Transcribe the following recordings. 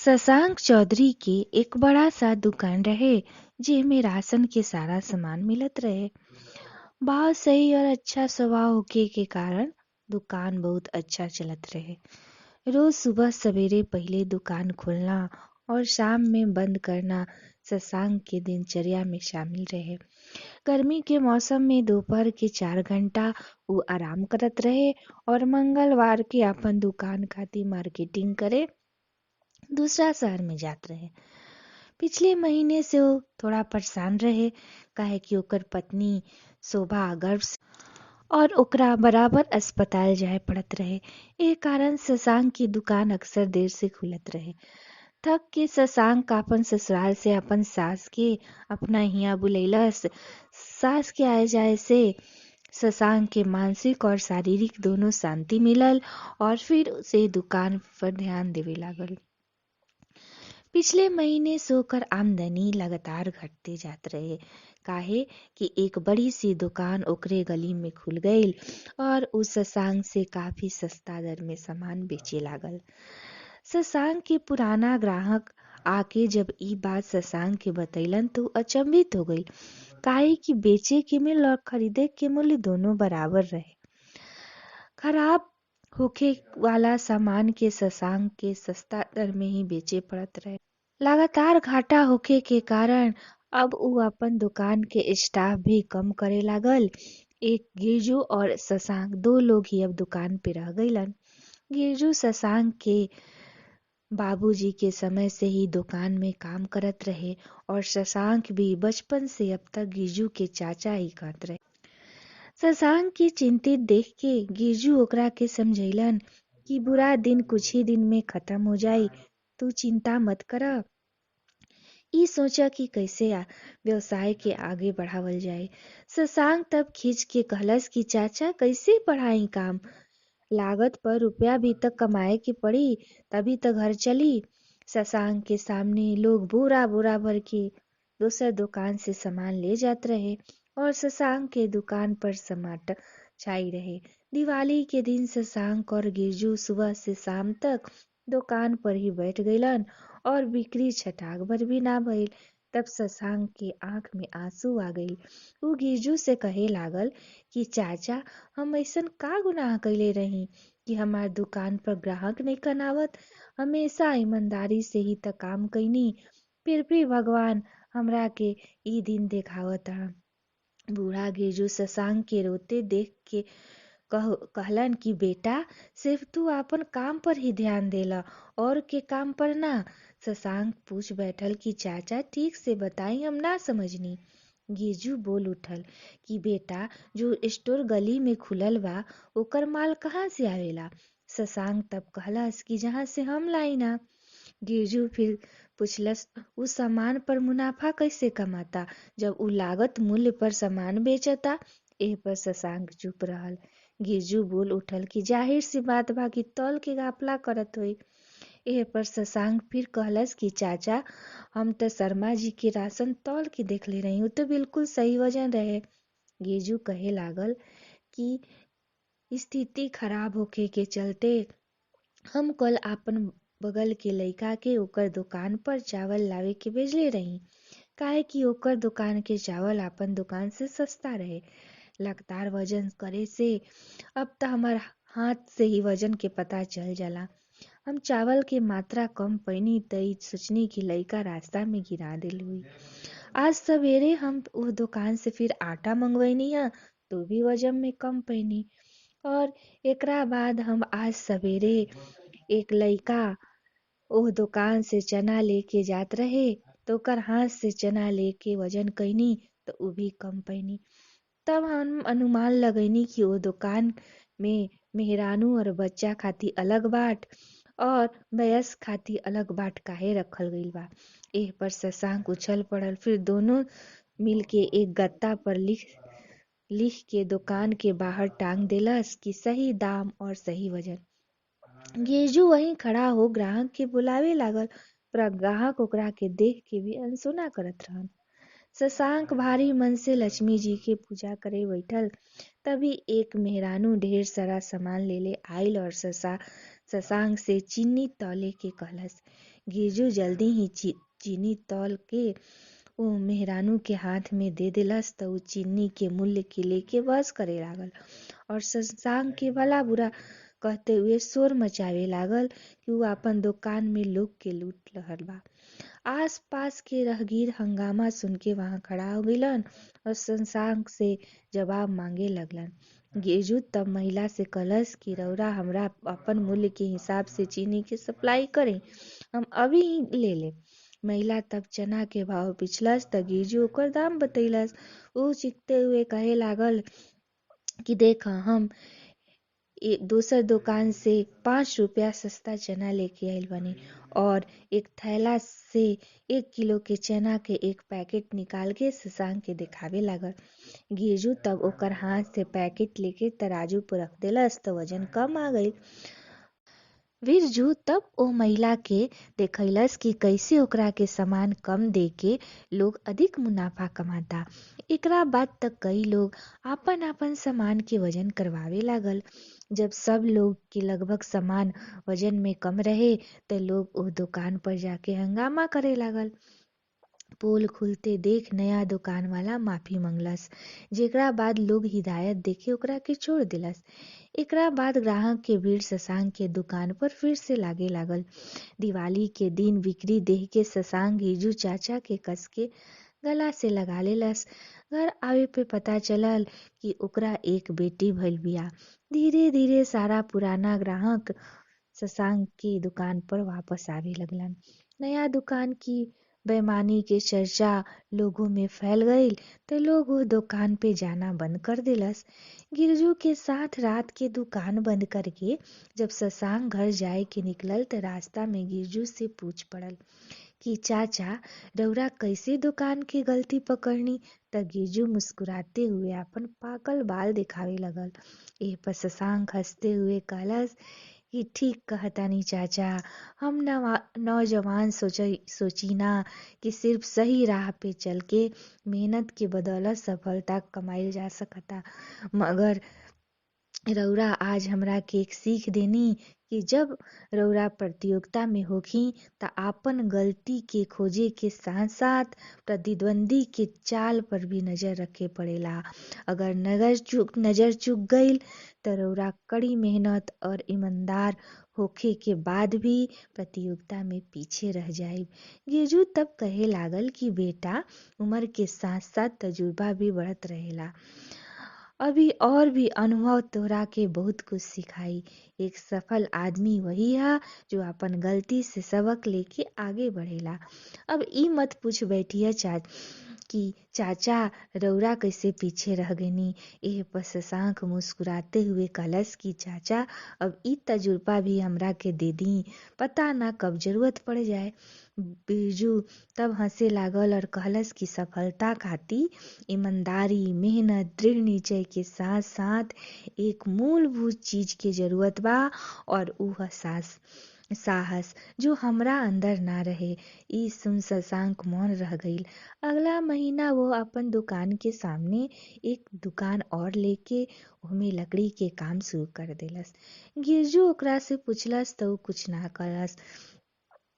शशांक चौधरी के एक बड़ा सा दुकान रहे जेमे राशन के सारा सामान मिलत रहे। बहुत सही और अच्छा स्वभाव होखे के कारण दुकान बहुत अच्छा चलत रहे। रोज सुबह सवेरे पहिले दुकान खोलना और शाम में बंद करना शशांक के दिनचर्या में शामिल रहे। गर्मी के मौसम में दोपहर के 4 घंटा उ आराम करत रहे और मंगलवार के आपन दुकान खातिर मार्केटिंग करे दूसरा शहर में जात रहे। पिछले महीने से उ थोड़ा परेशान रहे काहे कि ओकर पत्नी शोभा गर्भ और ओकरा बराबर अस्पताल जाए पड़त रहे। एह कारण शशांक की दुकान अक्सर देर से खुलत रहे। थक के शशांक आपन ससुराल से अपन सास के अपना हिया बुलैलस। सास के आए जाए से शशांक के मानसिक और शारीरिक दोनों शांति मिलल और फिर से दुकान पर ध्यान देवे लागल। पिछले महीने से ओकर आमदनी लगातार घटते जात रहे, काहे कि एक बड़ी सी दुकान ओकरे गली में खुल गईल और उ शशांक से काफी सस्ता दर में सामान बेचे लागल। शशांक के पुराना ग्राहक आके जब ई बात शशांक के बतैलन तो उ अचंभित हो गईल, काहे कि बेचे के मूल्य और खरीदे के मूल्य दोनों बराबर रहे। खराब होखे वाला सामान के शशांक के सस्ता दर में ही बेचे पड़त रहे। लगातार घाटा होखे के कारण अब उ अपन दुकान के स्टाफ भी कम करे लागल। एक गिरजू और शशांक दो लोग ही अब दुकान पे रह गईलन। गिरजू शशांक के बाबूजी के समय से ही दुकान में काम करत रहे और शशांक भी बचपन से अब तक गिरजू के चाचा ही कहत रहे। शशांक के चिंतित देख के गिरजू ओकरा के समझैलन कि बुरा दिन कुछ ही दिन में खत्म हो जाई, तू चिंता मत कर। ई सोचा कि कैसे व्यवसाय के आगे बढ़ावल जाए। शशांक तब खींच के कहलस कि चाचा कैसे बढ़ाई काम, लागत पर रुपया भी तक कमाए के पड़ी तभी तो घर चली। शशांक के सामने लोग बोरा बोरा भर के दोसर दुकान से सामान ले जात रहे और शशांक के दुकान पर सन्नाटा छाई रहे। दिवाली के दिन शशांक और गिरजू सुबह से शाम तक दुकान पर ही बैठ गईलन और बिक्री छटाक भर भी ना भइल। तब शशांक के आंख में आंसू आ गईल। उ गिरजू से कहे लागल कि चाचा हम ऐसन का गुनाह कैले रही कि हमार दुकान पर ग्राहक नहीं आवत। हमेशा ईमानदारी से ही त काम कैनी, फिर भी भगवान हमरा के ई दिन देखावत। बूढ़ा गिरजू शशांक के रोते देख के कहलन कि बेटा सिर्फ तू आपन काम पर ही ध्यान देला और के काम पर ना। शशांक पूछ बैठल कि चाचा ठीक से बताई, हम ना समझनी। गिरजू बोल उठल कि बेटा जो स्टोर गली में खुलल बा ओकर माल कहाँ से आवेला। शशांक तब कहलस कि जहाँ से हम लाई ना। गिरजू फिर पूछलस उ सामान पर मुनाफा कैसे कमाता जब उ लागत मूल्य पर सामान बेचता। एह पर शशांक चुप रहल। गिरजू बोल उठल कि जाहिर सी बात बा कि तौल के घपला करत होई। एह पर शशांक फिर कहलस कि चाचा हम तो शर्मा जी के राशन तौल के देखले रही, उ तो बिल्कुल सही वजन रहे। गिरजू कहे लागल कि स्थिति खराब होखे के चलते हम कल आपन बगल के लइका के ओकर दुकान पर चावल लावे के भेजले रही, काहे कि ओकर दुकान के चावल आपन दुकान से सस्ता रहे। लगातार वजन करे से अब तो हमार हाथ से ही वजन के पता चल जाला। हम चावल के मात्रा कम पैनी त ई सोचनी कि लइका रास्ता में गिरा दिल हुई। आज सवेरे हम उस दुकान से फिर आटा मंगवैनी है तो भी वजन में कम पैनी। और एकरा बाद हम आज सवेरे एक लइका ओह दुकान से चना लेके जात रहे तो ओकर हाथ से चना लेके वजन कैनी तो उ भी कम पैनी। तब हम अनुमान लगैनी कि वो दुकान में मेहरानू और बच्चा खातिर अलग बाट और वयस्क खातिर अलग बाट काहे रखल गईल बा। एह पर शशांक उछल पड़ल। फिर दोनों मिलके एक गत्ता पर लिख लिख के दुकान के बाहर टांग देलस कि सही दाम और सही वजन। गिरजू वहीं खड़ा हो ग्राहक के बुलावे लागल, पर ग्राहक ओकरा के देख के भी अनसुना करत रहन। शशांक भारी मन से लक्ष्मी जी के पूजा करे बैठल। तभी एक मेहरानू ढेर सारा सामान लेले आइल और शशांक से चीनी तौले के कहलस। गिरजू जल्दी ही चीनी तौल के उ मेहरानू के हाथ में दे देलस त उ चीनी के मूल्य के लेके बहस करे लागल और शशांक के भला बुरा कहते हुए शोर मचावे लागल कि उ आपन दुकान में लोग के लूट रहल बा। आस पास के रहगीर हंगामा सुन के वहां खड़ा हो गईलन और शशांक से जवाब मांगे लगलन। गिरजू तब महिला से कहलस कि रउरा हमरा अपन मूल्य के हिसाब से चीनी के सप्लाई करें, हम अभी ही ले लेब। महिला तब चना के भाव पूछलस त गिरजू ओकर दाम बतैलस। उ चीखते हुए कहे लागल कि देख, हम दोसर दुकान से 5 रुपया सस्ता चना लेके आइल बानी और एक थैला से 1 किलो के चना के एक पैकेट निकाल के शशांक के दिखावे लागल। गिरजू तब ओकर हाथ से पैकेट लेके तराजू पर रख देलस त वजन कम आ गईल। बिरजू तब ओ महिला के देखैलस कि कैसे ओकरा के सामान कम दे के लोग अधिक मुनाफा कमाता। एकरा बाद तक कई लोग आपन आपन सामान के वजन करवावे लागल। जब सब लोग के लगभग सामान वजन में कम रहे त लोग ओ दुकान पर जाके हंगामा करे लागल। पोल खुलते देख नया दुकान वाला माफी मंगलस, जेकरा बाद लोग हिदायत देके ओकरा के छोड़ दिलस। एकरा बाद ग्राहक के भीड़ शशांक के दुकान पर फिर से लागे लागल। दिवाली के दिन बिक्री देख के शशांक गिरजू चाचा के कस के गला से लगा लेलस। घर आवे पे पता चलल कि ओकरा एक बेटी भइल बिया। धीरे धीरे सारा पुराना ग्राहक शशांक के दुकान पर वापस आवे लगलन। नया दुकान की बेईमानी के चर्चा लोगों में फैल गईल त लोग वो दुकान पे जाना बंद कर दिलस। गिरजू के साथ रात के दुकान बंद करके जब शशांक घर जाए के निकलल त रास्ता में गिरजू से पूछ पड़ल कि चाचा, रउरा कैसे दुकान के गलती पकड़नी? त गिरजू मुस्कुराते हुए अपन पाकल बाल दिखावे लगल। एह पर शशांक हंसते हुए कहलस कि ठीक कहतानी चाचा, हम नौजवान सोचीना कि सिर्फ सही राह पे चल के मेहनत के बदौलत सफलता कमाइल जा सकता, मगर रउरा आज हमरा के एक सीख देनी कि जब रउरा प्रतियोगिता में होखी त आपन गलती के खोजे के साथ साथ प्रतिद्वंदी के चाल पर भी नजर रखे पड़ेला। अगर नजर चूक गईल त रउरा कड़ी मेहनत और ईमानदार होखे के बाद भी प्रतियोगिता में पीछे रह जाए। गिरजू तब कहे लागल कि बेटा, उम्र के साथ साथ तजुर्बा भी बढ़त रहेला, अभी और भी अनुभव तोहरा के बहुत कुछ सिखाई। एक सफल आदमी वही है जो अपन गलती से सबक लेके आगे बढ़ेला। अब ई मत पूछ बैठिए कि चाचा रउरा कैसे पीछे रह गईनी। एह पर शशांक मुस्कुराते हुए कहलस कि चाचा, अब ई तजुर्बा भी हमरा के दे दी, पता ना कब जरूरत पड़ जाए। बिरजू तब हंसे लागल और कहलस कि सफलता खातिर ईमानदारी, मेहनत, दृढ़ निश्चय के साथ साथ एक मूलभूत चीज के जरूरत बा और उ है साहस, जो हमरा अंदर ना रहे। ई सुन शशांक मौन रह गईल। अगला महीना वो अपन दुकान के सामने एक दुकान और लेके ओमे लकड़ी के काम शुरू कर देलस। गिरजू ओकरा से पूछलस त उ कुछ ना कहलस।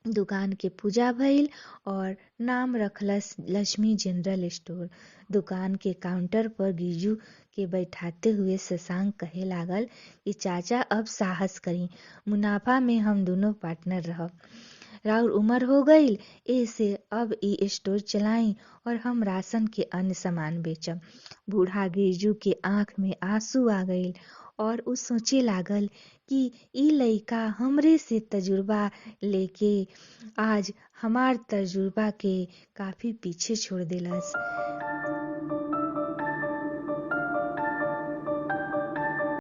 दुकान के पूजा भइल और नाम रखलस लक्ष्मी जनरल स्टोर। दुकान के काउंटर पर गिरजू के बैठाते हुए शशांक कहे लागल कि चाचा, अब साहस करी, मुनाफा में हम दोनों पार्टनर रहब। राउर उम्र हो गईल, ऐसे अब ई स्टोर चलाई और हम राशन के अन्य सामान बेचब। बूढ़ा गिरजू के आँख में आंसू आ गईल और उ सोचे लागल कि ई लइका हमरे से तजुर्बा लेके आज हमार तजुर्बा के काफ़ी पीछे छोड़ देलस।